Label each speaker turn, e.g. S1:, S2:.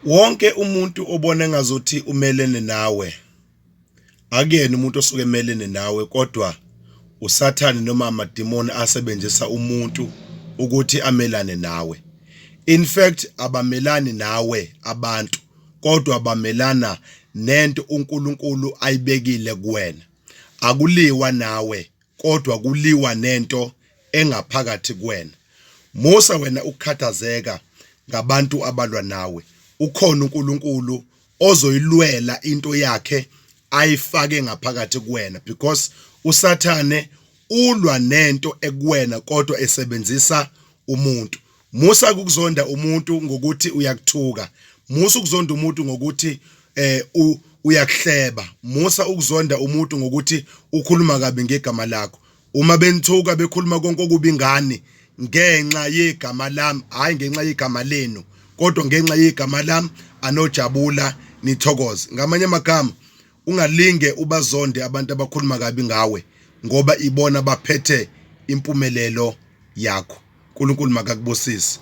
S1: Wonke umuntu obona engazuthi umelene nawe akuyena umuntu osuke emelene nawe kodwa uSathane noma amadimoni asebenzisa umuntu ukuthi amelane nawe. In fact abamelani nawe abantu kodwa bamelana nento uNkulunkulu ayibekile kuwena. Akuliwa nawe kodwa kuliwa nento engaphakathi kuwena. Musa wena ukukhathazeka ngabantu abalwa nawe. Ukhona uNkulunkulu ozoyilwela into yakhe ayifake ngaphakathi kuwena because uSathane ulwa nento ekuwena kodwa esebenzisa umuntu. Musa ukuzonda umuntu ngokuthi uyakuthuka. Musa ukuzonda umuntu ngokuthi eh uyakuhleba. Musa ukuzonda umuntu ngokuthi ukhuluma kabi ngegama lakho. Uma benithuka bekhuluma konke okubi ngani ngenxa yegama lami, hayi ngenxa yegama lenu, kodwa ngenxa yegama lami anojabula nithokoze. Ngamanye amagama ungalinge ubazonde abantu abakhuluma kabi ngawe ngoba ibona baphethe impumelelo yakho. uNkulunkulu makakubusise.